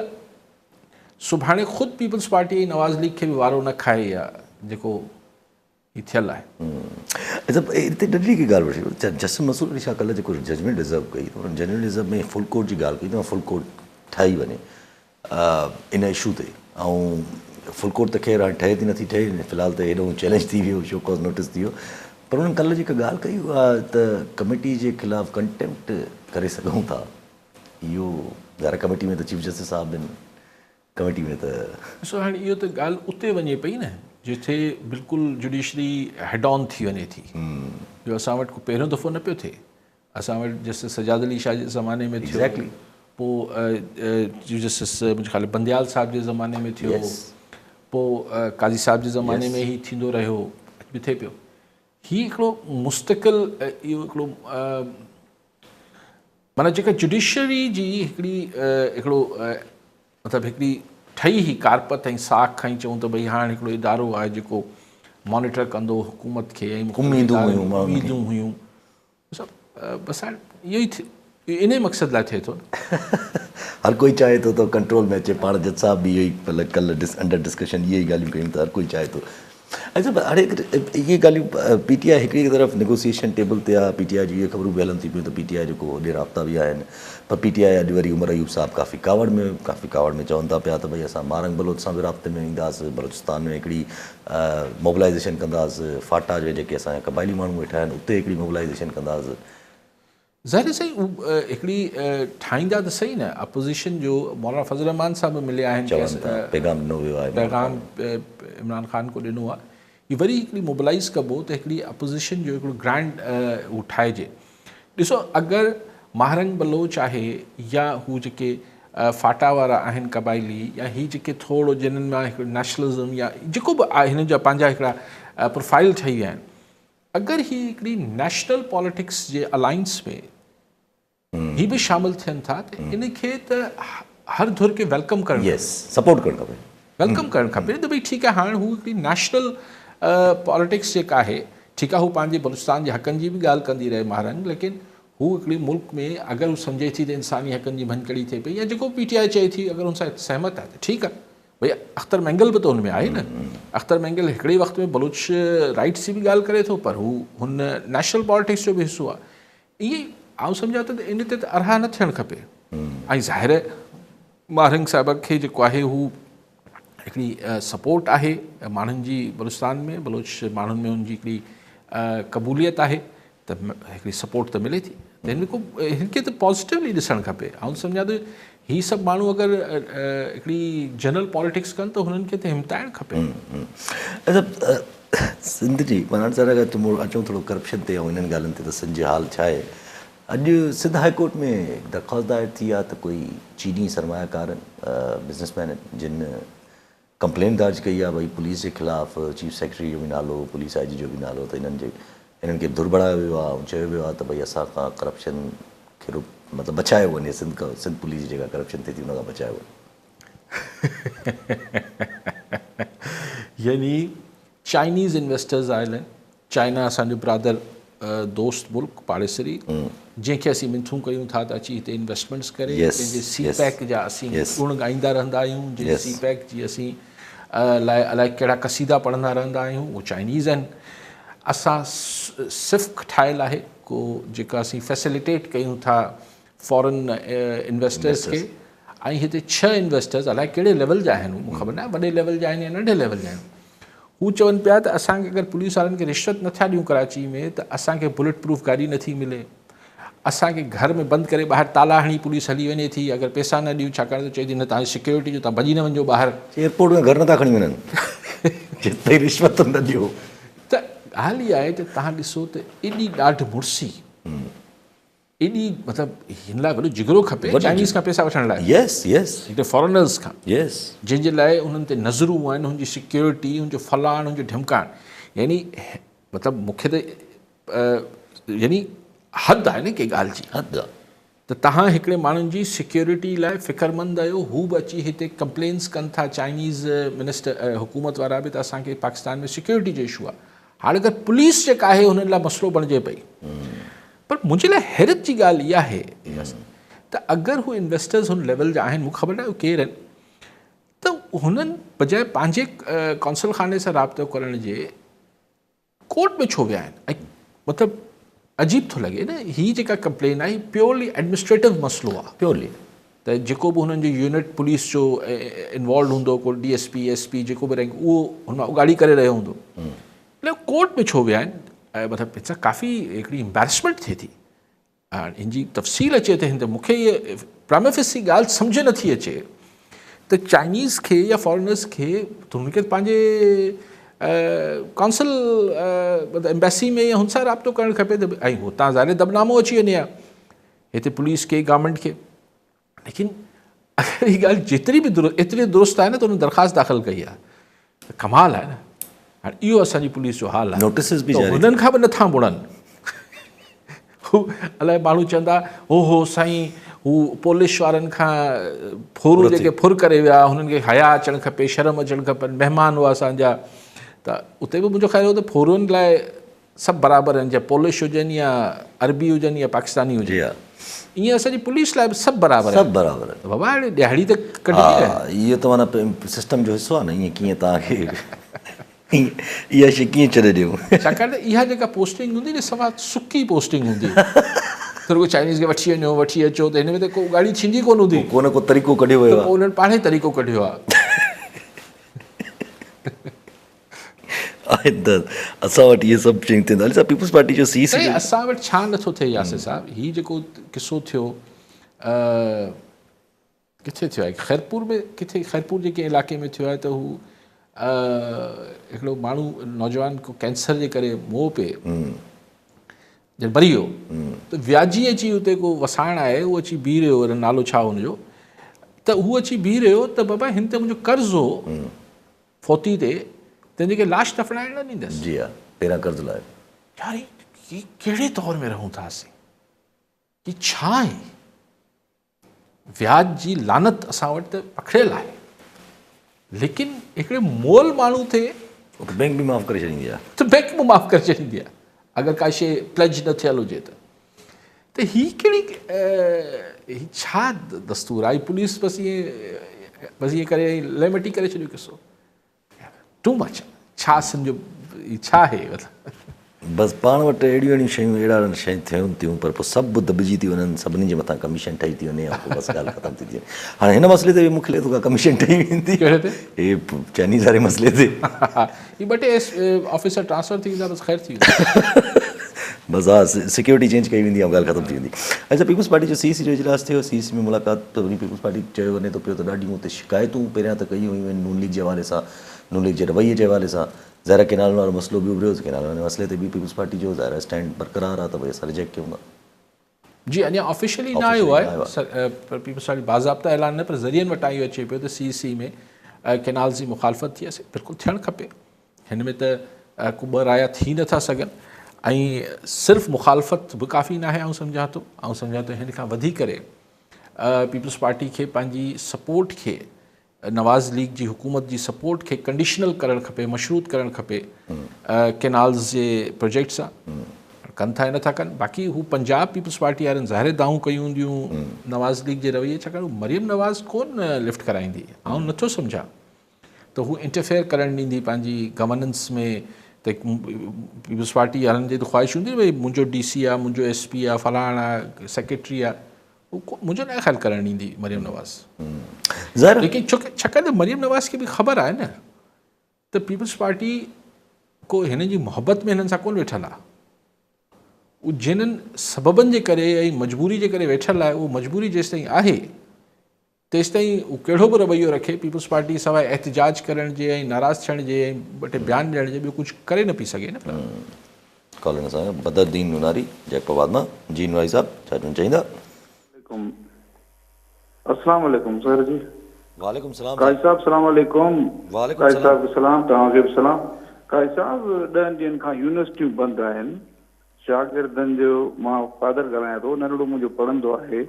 سڀاڻي خود پيپلز پارٽي ۽ نواز ليگ کي به وارو نه کائي يا جيڪو هي ٿيل آهي. اچا هتي ننڍڙي هڪ ڳالهه وٺي جسٽس منصور علي شاهه ڪلهه جيڪو ججمينٽ رزرو ڪئي ته ان ججمينٽ رزرو ۾ فل ڪورٽ جي ڳالهه ڪئي ته فل ڪورٽ ٺهي وڃي ان اشو تي ۽ فل ڪورٽ ته خير هاڻي ٺهي ٿي نٿي ٺهي في الحال ته هيڏو چئلينج ٿي ويو شو ڪاز نوٽس ٿي ويو پر انهن ڪلهه جيڪا ڳالهه ڪئي اها ته ڪميٽي جي خلاف ڪنٽيمپٽ ڪري سگهون ٿا اهو ظاهر ڪميٽي ۾ ته چيف جسٽس صاحب آهن ڪميٽي ۾ ته. ڏسو هاڻي اهو ته ڳالهه اتي وڃي پئي نه جتي بلڪل جڊيشري هيڊ آن ٿي وڃي ٿي جو اسان وٽ ڪو پهريون دفعو نه پيو ٿئي. اسان وٽ جسٽس سجاد علي شاهه جي زماني ۾ ٿيو، پوء چيف جسٽس منهنجي خيال بنديال صاحب جي زماني ۾ ٿيو، پوء قاضي صاحب جي زماني ۾ هي ٿيندو رهيو، اڄ به ٿئي پيو. هي هڪڙو مستقل اهو هڪڙو معنيٰ جيڪا جڊيشري جي هڪڙي هڪڙو مطلب هڪڙي ٺهي هئي ڪارپت ۽ ساک ۽ چئون ته ڀئي هاڻ هڪڙو ادارو آهي جيڪو مانيٽر ڪندو حڪومت کي ۽ اميدون هيون سڀ بس هاڻ اهو ئي انهي مقصد لاء ٿئي ٿو نه. هر ڪوئي چاهي ٿو ته ڪنٽرول ۾ اچي پاڻ جج صاحب به اهو ئي مطلب ڪلهه انڊر ڊسڪشن اهي ئي ڳالهيون ڪيون ته هر ڪوئي چاهي ٿو ۽ صاحب هاڻي اهي ڳالهيون پي ٽي آء هڪڙي طرف نيگوسيئيشن ٽيبل تي آهي پي ٽي آء جون اهي خبرون به هلن ٿي پيون ته پي ٽي آء جيڪو هوڏي رابطا به آهن پر پي ٽي آء اڄ وري عمر ايوب صاحب ڪافي ڪاوڙ ۾ ڪافي ڪاوڙ ۾ چون ٿا پيا ته ڀئي اسان مارنگ بلوچ سان به رابطي ۾ اينداسين بلوچستان ۾ هڪڙي موبلائيزيشن ڪنداسين فاٽا جي جيڪي اسان جا قبائلي ماڻهو ويٺا آهن اتي هڪڙي موبلائيزيشن ڪنداسين. ظاهر آهي سائين هو هڪڙي ٺاهيندا ته سهي نه اپوزيشن جو مولانا فضل الرحمان سان به مليا آهن چون ٿا پيغام ڏنو ويو آهي پيغام عمران خان کو ڏنو آهي هي وري هڪڙي موبلائيز ڪبو ته هڪڙي اپوزيشن جو هڪڙو گرانڊ هو ٺاهجي ڏسو اگر ماهرنگ بلوچ آهي يا هو جيڪي فاٽا وارا آهن قبائلي يا هي جيڪي ٿورو جنن مان هڪڙو نيشنلزم يا جيڪو به آهي هنن جا پنهنجا هڪڙا پروفائل ٺهي ويا آهن اگر هي هڪڙي نيشنل پاليٽڪس جي الائنس ۾ هي به شامل ٿين ٿا ته ان کي ته هر ڌر کي welcome ڪرڻ يس سپورٽ ڪرڻ کپي welcome ڪرڻ کپي ته ڀئي ٺيڪ آهي هاڻ هو هڪڙي نيشنل پاليٽڪس جيڪا آهي ٺيڪ آهي هو پنهنجي بلوچستان جي حقن جي به ڳالهه ڪندي رهي مهرنگ ليڪن هو هڪڙي ملڪ ۾ اگر هو سمجهي ٿي ته انساني حقن جي ڀڃڪڙي ٿئي پئي يا جيڪو پي ٽي آء چئي ٿي اگر هن سان سهمت آهي ته ٺيڪ آهي ڀئي اختر مينگل به ته ان ۾ آهي نه اختر مينگل هڪڙي وقت ۾ بلوچ رائٽس جي به ڳالهه ڪري ٿو پر هو هن نيشنل پاليٽڪس جو به حصو آهي ائين آئون سمجهان ٿو ته ان تي ته ارها نه ٿيڻ کپي ۽ ظاهر مارنگ صاحب کي جيڪو آهي هو هڪڙي سپورٽ آهي ماڻهن جي بلوچستان ۾ بلوچ ماڻهن ۾ ان جي هڪڙي قبوليت آهي ته هڪڙي سپورٽ ته ملي ٿي ته هن ۾ ڪو هن کي ته پازيٽولي ڏسڻ کپي. آئون سمجهان ٿو هي سڀ ماڻهو اگر هڪڙي جنرل پاليٽڪس ڪن ته هنن کي ته همتائڻ کپي. اچا سنڌ جي معنيٰ سر اگر اچون ٿورو ڪرپشن تي ۽ انهن ڳالهين تي ته سنڌ جي حال ڇا آهي اڄ سنڌ هاء ڪورٽ ۾ درخواست دائر ٿي آهي ته ڪوئي چيني سرمايه ڪار بزنس مين جن ڪمپلين درج ڪئي آهي ڀئي پوليس جي خلاف چيف سيڪريٽري جو به نالو پوليس I جي جو به نالو ته انهن جي انهن کي ڌر بڻايو ويو آهي ۽ چيو ويو آهي ته ڀئي اسان کان ڪرپشن کي مطلب بچايو وڃي سنڌ کان سنڌ پوليس جي جيڪا ڪرپشن ٿئي ٿي ان کان بچايو وڃي. يعني چائنيز انويسٽرز آيل آهن چائنا اسان جو برادر دوست ملڪ پاڙيسري جنهن کي اسين منٿون ڪيون ٿا ته اچي هتي انويسٽمينٽس ڪري جنهن جي سي پيڪ جا اسين گڻ ڳائيندا رهندا آهيون جنهن سي پيڪ جي اسين لاء الائي ڪهڙا قصيدا پڙهندا رهندا آهيون اهو چائنيز آهن اسان سفڪ ٺاهيل آهي ڪو جيڪا اسين فيسليٽيٽ ڪيون ٿا فارن انويسٽرز کي ۽ هتي 6 انويسٽرز الائي ڪهڙي ليول جا آهن مون خبر ناهي وڏي ليول جا آهن يا ننڍي ليول جا آهن هو چون پيا ته اسان کي اگر پوليس وارن کي رشوت نٿا ڏيون ڪراچي ۾ ته اسان کي بلٽ پروف گاڏي نٿي ملي اسان کي گهر ۾ بند ڪري ٻاهر تالا هڻي پوليس هلي وڃي ٿي اگر پيسا نه ڏيون ڇاڪاڻ ته چئي ٿي نه توهان جي سيڪيورٽي جو توهان ڀڄي نه وڃجو ٻاهر. ايئرپورٽ ۾ گهر نٿا کڻي وڃن جيستائين رشوت نه ڏيو. ته ڳالهه اها آهي ته توهان ڏسو ته ايڏي ڏاڍ مڙسي ايڏي مطلب هن لاء وڏو جگرو کپي چائنيز کان پيسا وٺڻ لاء يس يس هڪ فارنرز کان يس جنهن جي لاء انهن تي نظرون آهن هن جي سيڪيورٽي هن جو فلاڻ هن جو ڍمڪاڻ يعني مطلب مونکي ته يعني حد آهي نه ڪي ڳالهه جي حد آهي ته تهان هڪڙي ماڻهن جي سيڪيورٽي لاء فڪرمند آهيو هو به اچي هتي ڪمپلينس ڪن ٿا چائنيز منسٽر حڪومت وارا به ته اسان کي پاڪستان ۾ سيڪيورٽي جو اشو آهي هاڻي اگر پوليس جيڪا آهي هنن لاء مسئلو بڻجي پئي پر منهنجي لاء حيرت جي ڳالهه اها آهي ته اگر هو انويسٽرز هن ليول جا آهن مون کي خبر ناهي هو ڪير آهن ته هنن بجاء پنهنجي قونصل خاني سان رابطو ڪرڻ جي ڪورٽ ۾ ڇو ويا آهن ۽ مطلب عجيب ٿو لڳي نه هي جيڪا ڪمپلين آهي پيورلي ايڊمنسٽريٽو مسئلو آهي پيورلي ته جيڪو به هنن جو يونٽ پوليس جو انوالوڊ هوندو ڪو D S P S P جيڪو به رينڪ اهو هن مان اگاڙي ڪري رهيو هوندو ڪورٽ ۾ ڇو ويا آهن مطلب هن سان ڪافي هڪڙي امبيرسمينٽ ٿئي ٿي هاڻ هن جي تفصيل اچي ته هن تي مونکي هيء پرائمافيسي ڳالهه سمجهه نٿي اچي ته چائنيز کي يا فارنرز کي ته هن کي پنهنجي ڪونسل مطلب ايمبيسي ۾ يا هن سان رابطو ڪرڻ کپي ته ۽ هتان ظاهر دٻنامو اچي وڃي ها هتي پوليس کي گورنمينٽ کي. ليڪن اگر هي ڳالهه جيتري به درست ايتري درست آهي نه ته هن درخواست داخل ڪئي آهي ته ڪمال آهي نه. هاڻي اهو اسان جي پوليس جو حال آهي. نوٽيسز به جاري هنن کان به نٿا مڙن. هو الائي ماڻهو چوندا هو هو سائين هو پولش وارن کان ڦورو جيڪي ڦر ڪري ويا هنن کي حيا اچڻ کپي شرم اچڻ کپن مهمان هئا اسان جا. ته اتي به منهنجو خيال هو ته ڦورن لاء سڀ برابر آهن چاهي پولش هجن يا عربي هجن يا پاڪستاني هجن. جي ها. ائين اسان جي پوليس لاء به سڀ برابر آهن. سڀ برابر آهن. ته بابا هاڻي ڏهاڙي ته ڪڍجي نه. ها اهو ته معنيٰ سسٽم جو حصو آهي نه ائين ڪيئن توهان کي اها شيء ڪيئن ڇڏي ڏيون. ڇاڪاڻ ته اها جيڪا پوسٽنگ هوندي نه سوا سڪي پوسٽنگ هوندي. ته رڳو چائنيز کي وٺي وڃو وٺي اچو ته هن ۾ ته ڪو ڳاڙي ٿيندي ڪونه هوندي. ڪو نه ڪو طريقو ڪڍيو ويو آهي. ته پوء انهن پاڻ ئي طريقو ڪڍيو آهي. آهن ته اسان وٽ اهي سڀ شيون ٿين. علي صاحب پيپلز پارٽي جو سي سي سائين اسان وٽ ڇا نٿو ٿئي ياسر صاحب هي جيڪو قصو ٿيو ڪٿي ٿيو آهي خيرپور ۾ ڪٿي خيرپور جي ڪنهن علائقي ۾ ٿيو آهي ته هو هڪڙو ماڻهو نوجوان ڪو ڪينسر جي ڪري مئو پئي جڏهن مري ويو ته وياجي اچي اتي ڪو وساڻ آهي اهو اچي بيهي رهيو نالو ڇا هن جو ته هو اچي بيهي رهيو ته بابا هن تي منهنجو قرض هو فوتي تي تنهنجي کي لاش دفنائڻ نه ڏيندس. جي ها پهريان قرض لاهيو. يار هي ڪهڙي دور ۾ رهون ٿا اسين هي ڇا آهي وياج جي لعنت اسان وٽ ته پکڙيل آهي ليڪن هڪڙي مول ماڻهو تي ته بينڪ به معاف ڪري ڇڏيندي آهي ته بينڪ به معاف ڪري ڇڏيندي آهي اگر ڪا شي پليج نه ٿيل هجي ته ته هي ڪهڙي هي ڇا دستور آهي پوليس بس ائين بس ائين ڪري ليمٽي ڪري ڇڏيو قصو ٽو مچ ڇا سمجهو هي ڇا آهي مطلب بس پاڻ وٽ اهڙيون اهڙيون شيون اهڙا اهڙا شيون ٿين ٿيون پر پوء سڀ دٻجي ٿي وڃن سڀني جي مٿان ڪميشن ٺهي ٿي وڃي ۽ پوء بس ڳالهه ختم ٿي ٿي وڃي هاڻي هن مسئلي تي به مون کي لڳي ٿو ڪا ڪميشن ٺهي ويندي ڪهڙي تي هي چائنيز واري مسئلي تي هي ٻه ٽي آفيسر ٽرانسفر ٿي ويندا بس خير ٿي ويندو. بس ها سيڪيورٽي چينج ڪئي ويندي ۽ ڳالهه ختم ٿي ويندي. اڇا پيپلز پارٽي جو سي سي جو اجلاس ٿيو سي سي ۾ ملاقات ته وري پيپلز پارٽي چيو وڃي ٿو پيو ته ڏاڍيون اتي شڪايتون پهريان ته ڪيون ويون آهن نون ليگ جي حوالي سان نون ليگ جي رويي جي حوالي سان ظاهر آهي ڪينالن وارو مسئلو به اڀريو ڪينالن واري مسئلي تي به پيپلز پارٽي جو ظاهر آهي اسٽينڊ برقرار آهي ته ڀئي اسان ريجيڪٽ ڪيون ٿا. جي اڃا آفيشلي نه آيو آهي پر پيپلز پارٽي باضابطا اعلان نه پر ذريعن وٽان اهو اچي پيو ته سي سي ۾ ڪينالز جي مخالفت ٿي آهي بلڪل ٿيڻ کپي هن ۾ ته ڪو ٻه رايا ٿي نٿا سگهن ۽ صرف مخالفت به ڪافي ناهي آئون سمجهان ٿو آئون سمجهان ٿو هن کان وڌي ڪري پيپلز پارٽي کي پنهنجي سپورٽ کي نواز ليگ جي حڪومت جي سپورٽ کي ڪنڊيشنل ڪرڻ کپي، مشروط ڪرڻ کپي ڪينالز جي پروجيڪٽ سان. ڪن ٿا يا نٿا ڪن باقي هو پنجاب پيپلز پارٽي وارن ظاهر دانهون ڪيون هونديون نواز ليگ جي رويي ڇاڪاڻ هو مريم نواز ڪون لفٽ ڪرائيندي آئون نٿو سمجهان ته هو انٽرفيئر ڪرڻ ڏيندي پنهنجي گورننس ۾ ته پيپلز پارٽي وارن جي ته خواهش هوندي ڀئي منهنجو ڊي سي آ منهنجو ايس پي آ فلاڻ آ سيڪريٽري آ هو منهنجو ناهي خيال ڪرڻ ڏيندي مريم نواز ظاهر ليڪن ڇو ڇاڪاڻ ته مريم نواز کي به خبر آهي نه ته پيپلز پارٽي ڪو هن جي محبت ۾ هنن سان ڪون ويٺل آهي هو جنھن سببن جي ڪري ۽ مجبوري جي ڪري ويٺل آهي اهو مجبوري جيستائين آهي تيستائين هو ڪهڙو به رويو رکي پيپلز پارٽي سواء احتجاج ڪرڻ جي ۽ ناراض ٿيڻ جي ۽ ٻه ٽي بيان ڏيڻ جي ٻيو ڪجهه ڪري نه پئي سگهي نه. ڪالر سان بدر الدين نوناري جيڪب آباد مان جي نوناري صاحب ڇا چوڻ چاهيندا. عليڪم السلام عليڪم سر جي. وعليڪم السلام قاضي صاحب سلام عليڪم. وعليڪم قاضي صاحب کي سلام توهان کي به سلام قاضي صاحب ڏهن ڏينهن کان يونيورسٽيون بند آهن شاگردن جو مان فادر ڳالهايان ٿو ننڍڙو منهنجو پڙهندو آهي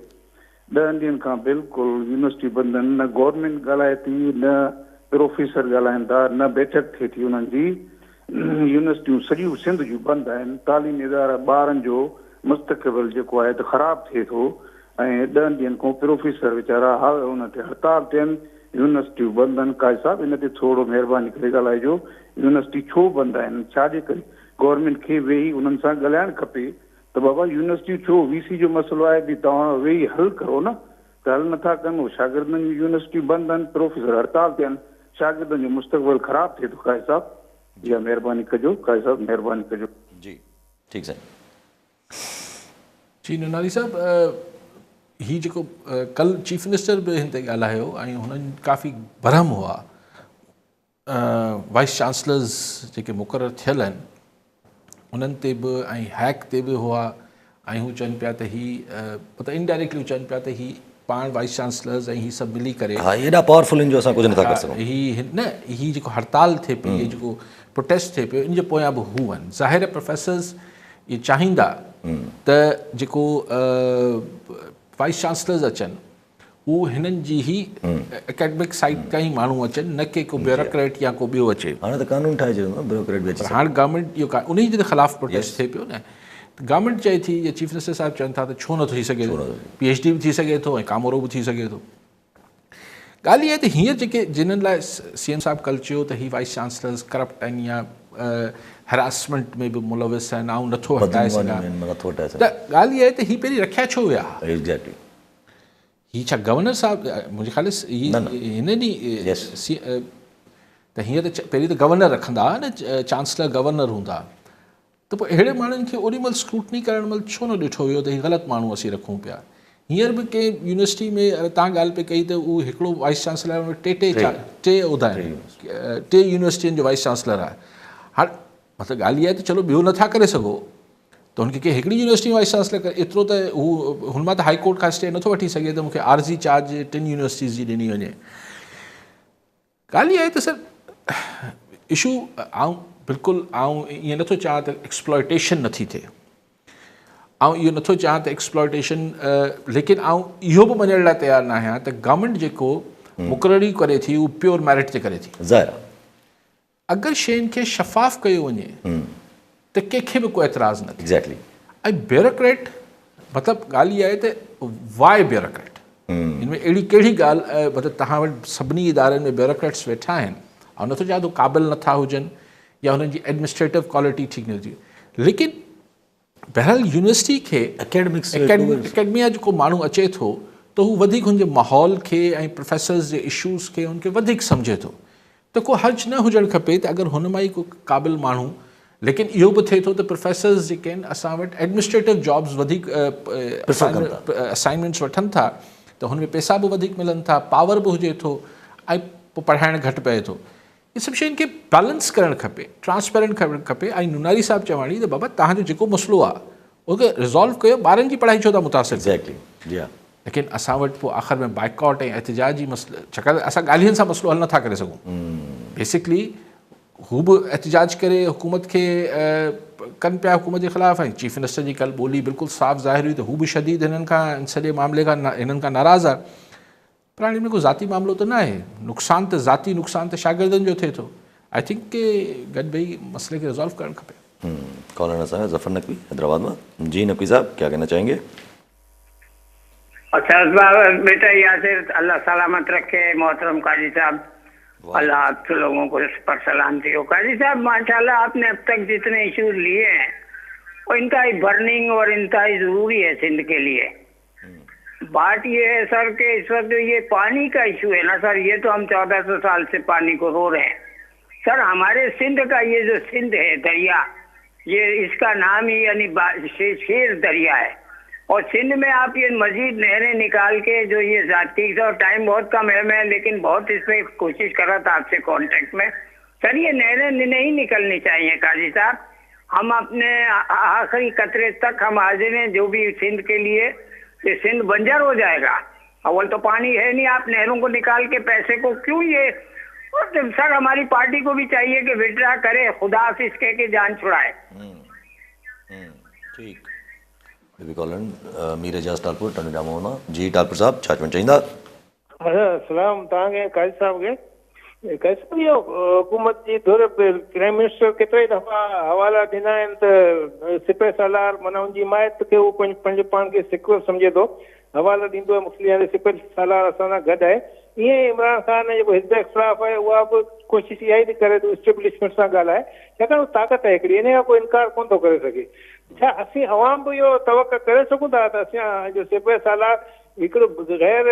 ڏهن ڏينهن کان بلڪل يونيورسٽي بند آهن نه گورنمينٽ ڳالهائي ٿي نه پروفيسر ڳالهائن ٿا نه بيٺڪ ٿئي ٿي انهن جي يونيورسٽيون سڄيون سنڌ جون بند آهن تعليمي ادارا ٻارن جو مستقبل جيڪو آهي ته خراب ٿئي ٿو ۽ ڏهن ڏينهن کان پروفيسر ويچارا ها ان تي هڙتال تي آهن يونيورسٽيون بند آهن قاضي صاحب ان تي ٿورو مهرباني ڪري ڳالهائجو يونيورسٽي ڇو بند آهن ڇا جي ڪري گورنمينٽ کي ويهي انهن سان ڳالهائڻ کپي ته بابا يونيورسٽيون ڇو وي سي جو مسئلو آهي به توهان ويهي حل ڪرو نه ته حل نٿا ڪن اهو شاگردن جون يونيورسٽيون بند آهن پروفيسر هڙتال تي آهن شاگردن جو مستقبل خراب ٿئي ٿو قاضي صاحب اها مهرباني ڪجو قاضي صاحب مهرباني ڪجو. جي ٺيڪ سائين. جي نوناري صاحب هي جيڪو ڪل چيف منسٽر به هن تي ڳالهايو ۽ هنن ڪافي برهم هئا. وائيس چانسلرز جيڪي مقرر ٿيل آهن انهن تي به ۽ هيڪ تي به هئا ۽ هو چون پيا ته هي مطلب انڊائريڪٽلي چون پيا ته هي پاڻ وائيس چانسلرز ۽ هي سڀ ملي ڪري ها ايڏا پاورفل آهن جو اسان ڪجهه نٿا ڪري سگهون. هي نه هي جيڪو هڙتال ٿئي پئي هي جيڪو پروٽيسٽ ٿئي پيو ان جي پويان به هو آهن. ظاهر آهي پروفيسرز اهي چاهيندا ته جيڪو وائيس چانسلرز اچن هو هنن جي ئي اڪيڊمڪ سائيڊ تان ئي ماڻهو اچن نه ڪي ڪو بيوروڪريٽ يا ڪو ٻيو اچي. هاڻي ته قانون ٺاهي ڇڏيو نه بيوروڪريٽ به اچي سگهي. هاڻ گورنمينٽ اهو انهي جي خلاف پروٽيسٽ ٿئي پيو نه ته گورنمينٽ چئي ٿي يا چيف منسٽر صاحب چون ٿا ته ڇو نٿو ٿي سگهي پي ايڇ ڊي به ٿي سگهي ٿو ۽ ڪامورو به ٿي سگهي ٿو. ڳالهه اها آهي ته هينئر جيڪي جنھن لاء سي ايم صاحب ڪلهه چيو ته هي وائيس چانسلرز ڪرپٽ آهن يا هراسمينٽ ۾ به ملوث آهن آئون نٿو هٽائي سگهان ته ڳالهه اها آهي ته هي پهرين رکيا ڇو ويا؟ هي ڇا گورنر صاحب منهنجي خيال هي هن ڏينهن ته هينئر ته پهرين ته گورنر رکندا هئا نه چانسلر گورنر هوندا ته پوء اهڙي ماڻهن کي اوڏي مهل اسڪروٽني ڪرڻ مهل ڇو نه ڏٺو ويو ته هي غلط ماڻهو اسين رکون پيا هينئر به ڪنهن يونيورسٽي ۾ تان ڳالهه پئي ڪئي ته هو هڪڙو وائيس چانسلر آهي ٽي ٽي ٽي عهدا آهن ٽي يونيورسٽين جو وائيس چانسلر آهي هاڻ مطلب ڳالهه اها آهي ته چلو ٻيو نٿا ڪري سگهو ته هن کي ڪنهن هڪڙي يونيورسٽي ۾ وائيس چانسلر ڪري ايترو ته هو هن مان ته هائي ڪورٽ کان اسٽي نٿو وٺي سگهي ته مون کي عارضي چارج ٽن يونيورسٽيز جي ڏني وڃي. ڳالهه اها آهي ته سر اشو آئون بلڪل آئون ائين نٿو چاهان ته ايڪسپلائٽيشن نٿي ٿئي آئون اهو نٿو چاهان ته ايڪسپلائٽيشن ليڪن آئون اهو به مڃڻ لاء تيار نه آهيان ته گورنمينٽ جيڪو مقرري ڪري ٿي اهو پيور ميرٽ تي ڪري ٿي. ظاهر آهي. اگر شين کي شفاف ڪيو وڃي ته ڪنهن کي به ڪو اعتراض نه ٿئي ۽ بيوروڪريٽ مطلب ڳالهه اها آهي ته واء بيوروڪريٽ ان ۾ اهڙي ڪهڙي ڳالهه مطلب توهان وٽ سڀني ادارن ۾ بيوروڪريٽس ويٺا آهن آئون نٿو چاهيان ته قابل نٿا هجن يا هنن جي ايڊمنسٽريٽو ڪوالٽي ٺيڪ نه هجي ليڪن بهرحال يونيورسٽي کي اڪيڊميا جو ڪو ماڻهو اچي ٿو ته هو وڌيڪ هن جي ماحول کي ۽ پروفيسرز جي اشوز کي ان کي وڌيڪ سمجهي ٿو ته ڪو حرج نه هجڻ کپي ته اگر هن مان ئي ڪو قابل ماڻهو ليڪن اهو به ٿئي ٿو ته پروفيسرز جيڪي آهن اسان وٽ ايڊمنسٽريٽو جابز وڌيڪ اسائنمينٽس وٺن ٿا ته هن ۾ پئسا به وڌيڪ ملن ٿا پاور به هجي ٿو ۽ پوء پڙهائڻ گهٽ پئي ٿو ان سڀ شين کي بيلنس ڪرڻ کپي ٽرانسپيرنٽ ڪرڻ کپي ۽ نوناري صاحب چواڻي ته بابا توهان جو جيڪو مسئلو آهي ان کي ريزالو ڪيو ٻارن جي پڙهائي ڇو ٿا متاثر ڪيو جي ها ليڪن اسان وٽ پوء آخر ۾ بائيڪاٽ ۽ احتجاج جي مسئلو ڇاڪاڻ ته اسان ڳالهين سان مسئلو حل نٿا ڪري سگهون بيسڪلي هو به احتجاج ڪري حڪومت کي ڪن پيا حڪومت جي خلاف ۽ چيف منسٽر جي ڪل ٻولي بلڪل صاف ظاهر هئي ته هو به شديد هنن کان سڄي معاملي کان هنن کان ناراض آهي پر هاڻي ان ۾ ڪو ذاتي معاملو ته ناهي، نقصان ته ذاتي نقصان ته شاگردن جو ٿئي ٿو، I think ڪي گڏ ويهي مسئلي کي ريزالو ڪرڻ کپي. ڪالر اسان جا ظفر نقوي حيدرآباد مان جي نقوي صاحب ڪيا ڪهنا چاهين گي. اچھا بیٹا یاسر اللہ سلامت رکھے محترم قاضی صاحب اللہ آپ لوگوں کو اس پر سلامتی ہو قاضی صاحب ماشاءاللہ آپ نے اب تک جتنے ایشوز لیے ہیں وہ انتہائی برننگ اور انتہائی ضروری ہے سندھ کے لیے بات یہ ہے سر کہ اس وقت جو یہ پانی کا ایشو ہے نا سر یہ تو ہم 1400 سال سے پانی کو رو رہے ہیں سر ہمارے سندھ کا یہ جو سندھ ہے دریا یہ اس کا نام ہی یعنی شیر دریا ہے اور سندھ میں آپ یہ مزید نہریں نکال کے جو یہ ذاتی اور ٹائم بہت کم ہے میں لیکن بہت اس پہ کوشش کر رہا تھا آپ سے کانٹیکٹ میں سر یہ نہریں نہیں نکلنی چاہیے قاضی صاحب ہم اپنے آخری قطرے تک ہم حاضر ہیں جو بھی سندھ کے لیے یہ سندھ بنجر ہو جائے گا اول تو پانی ہے نہیں آپ نہروں کو نکال کے پیسے کو کیوں یہ سر ہماری پارٹی کو بھی چاہیے کہ وڈرا کرے خدا حافظ کہہ کے جان چھڑائے۔ ٺيڪ بيبي ڪالن مير اعجاز ٽالپر ٽنڊو ڄامو مان جي ٽالپر صاحب ڇا چوڻ چاهيندا. سلام توهان کي قاضي صاحب کي. قاضي صاحب اهو حڪومت جي ڌر پرائم منسٽر ڪيترائي دفعا حوالا ڏنا آهن ته سپهه سالار معنيٰ ان جي حمايت کي هو پنهنجو پاڻ کي سيڪيور سمجهي ٿو حوالو ڏيندو آهي مفلي يعني سپهه سالار اسان سان گڏ آهي ائين ئي عمران خان جيڪو حزب اختلاف آهي اها به ڪوشش اها ئي ٿي ڪري ته اسٽيبلشمينٽ سان ڳالهائي ڇاڪاڻ هو طاقت آهي هڪڙي انهي کان ڪو انڪار ڪونه ٿو ڪري سگهي ڇا اسين عوام به اهو توقع ڪري سگهون ٿا ته اسان جو سپهه سالار هڪڙو غير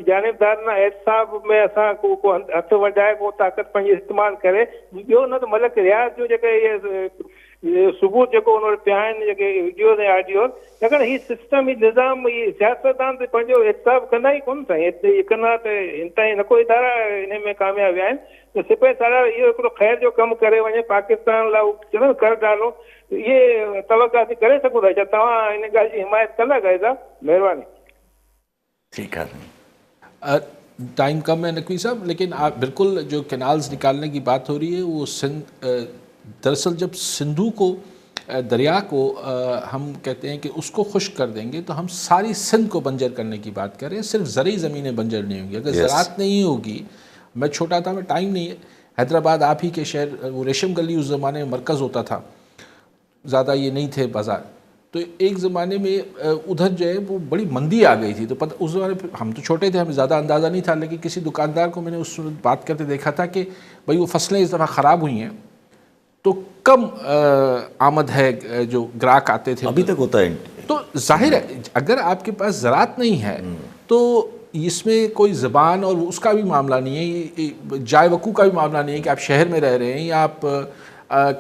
جانبدارانه احتساب ۾ اسان ڪو ڪو هٿ وڍائي ڪو طاقت پنهنجي استعمال ڪري ٻيو نه ته ملڪ رياض جون جيڪي اهي ثبوت جيڪو ان وٽ پيا آهن جيڪي وڊيوز ۽ آڊيوز ڇاڪاڻ هي سسٽم هي نظام هي سياستدان ته پنهنجو احتساب ڪندا ئي ڪونه سائين ايتري ڪندا ته هن تائين نه ڪو ادارا انهي ۾ ڪامياب ويا آهن ته سپهه سالار اهو هڪڙو خير جو ڪم ڪري وڃي پاڪستان لاء چوندا نه ڪر ڊالو اهي توقع اسين ڪري سگهون ٿا ڇا توهان ان ڳالهه جي حمايت ڪندا قائد صاحب مهرباني. ٺيڪ آ سائين. ٽائيم ڪم هي نقوي صاحب ليڪن آپ بلڪل جو ڪينالز نڪالني ڪي بات هو رهي هي وو سنڌ دراصل جب سنڌو ڪو دريا ڪو هم ڪهتي هين ڪي اس ڪو خشڪ ڪر دين گي تو هم ساري سنڌ ڪو بنجر ڪرني ڪي بات ڪر رهي هين صرف زرعي زمينين بنجر نهين هونگي اگر زراعت نهين هوگي مين ڇوٽا ٿا مين ٽائيم نهين هي حيدرآباد آپ هي ڪي شهر وو ريشم گلي اس زماني ۾ مرڪز هوتا ٿا زياده يه نهين ٿي بازار تو ايڪ زماني ۾ ادهر جو هي وو بڙي مندي آ گئي ٿي تو پتو اس زماني هم تو ڇوٽي ٿي همين زياده اندازه نهين ٿا ليڪن ڪسي دڪاندار ڪو مين ني اس بات ڪرتي ديکا ٿا ڪي ڀئي وو فصلين اس دفعه خراب هئي هين تو ڪم آمد هي جو گراهڪ آتي ٿي ابهي تڪ هوتا هي تو ظاهر هي اگر آپ ڪي پاس زراعت نهين هي تو اس مين ڪوئي زبان اور اس ڪا ڀي معامله نهين هي جاء وقوع ڪا ڀي معامله نهين هي ڪي آپ شهر مين رهه رهي هين يا آپ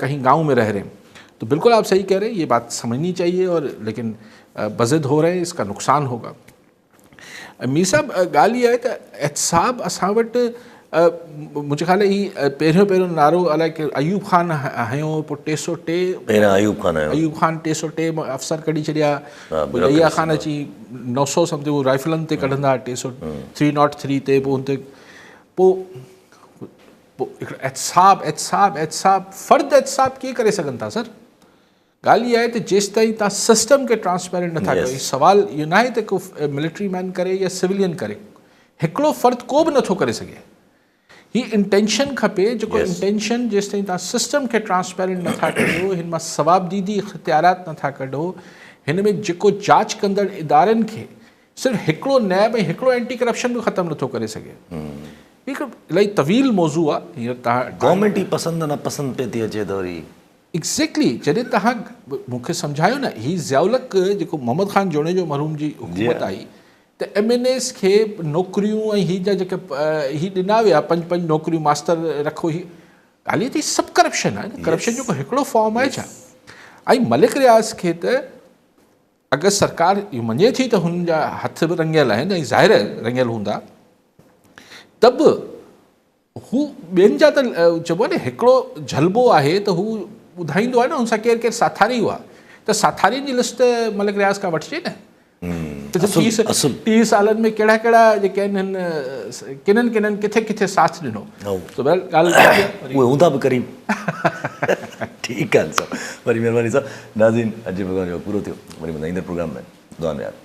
ڪهين گائون مين رهه رهي هين تو بلڪل آپ صحيح ڪهه رهي هين يه بات سمجهني چاهيي اور ليڪن بضد هو رهي هين اس ڪا نقصان هوگا. مير صاحب ڳالهه اها آهي ته احتساب اسان وٽ منهنجي خيال هي پهريون پهريون نعرو الائي ايوب خان هنيو پوء 303 پهريان ايوب خان هنيو ايوب خان 303 افسر ڪڍي ڇڏيا پوء يحيٰ خان اچي 900 سمٿنگ هو رائفلن تي ڪڍندا 300 303 تي پوء ان تي پوء پوء هڪڙو احتساب احتساب احتساب فرد احتساب ڪيئن ڪري سگهن ٿا سر ڳالهه اها آهي ته جيستائين توهان سسٽم کي ٽرانسپيرنٽ نٿا ڪيو هي سوال اهو ناهي ته ڪو ملٽري مين ڪري يا سولين ڪري هڪڙو فرد ڪو به نٿو ڪري سگهي هي انٽينشن کپي جيڪو انٽينشن جيستائين توهان سسٽم کي ٽرانسپيرنٽ نٿا ڪريو هن مان ثوابديدي اختيارات نٿا ڪڍو هن ۾ جيڪو جاچ ڪندڙ ادارن کي صرف هڪڙو نيب ۽ هڪڙو اينٽي ڪرپشن به ختم نٿو ڪري سگهي. هي هڪ الاهي طويل موضوع آ هينئر توهان گورنمينٽ ئي پسند نه پسند پئي ٿي اچي ته وري. ايگزيڪٽلي جڏهن توهان مون کي سمجهايو نه هي ضياء الحق جيڪو محمد خان جوڻيجو مرحوم جي حڪومت آئي ته ايم اين ايز کي نوڪريون ۽ هي جا جيڪي هي ڏنا ويا پنج پنج نوڪريون ماستر رکو هي ڳالهه هي ته سڀ ڪرپشن آهي نه ڪرپشن جو ڪو هڪڙو فارم آهي ڇا ۽ ملڪ رياض کي ته اگر سرڪار اهو مڃي ٿي ته هن جا هٿ به رڱيل آهن ۽ ظاهر آهي رڱيل هوندا ته به هو ٻين جا ته چئبو آهي نه هڪڙو جهلبو آهي ته هو ٻڌائيندو آهي نه هن سان ڪير ڪير ساٿاري هئا ته ساٿارين جي لسٽ ملڪ رياض کان وٺجي نه 30 سالن ۾ ڪهڙا ڪهڙا جيڪي آهن هن ڪنن ڪنن ڪٿي ڪٿي ساٿ ڏنو ته بهرحال ڳالهه اهي هوندا به قريب ٺيڪ آهي صاحب وڏي مهرباني صاحب ناظرين اڄ جو پروگرام جو وقت پورو ٿيو وري ملندا ايندڙ پروگرام ۾ دعا ۾ ياد.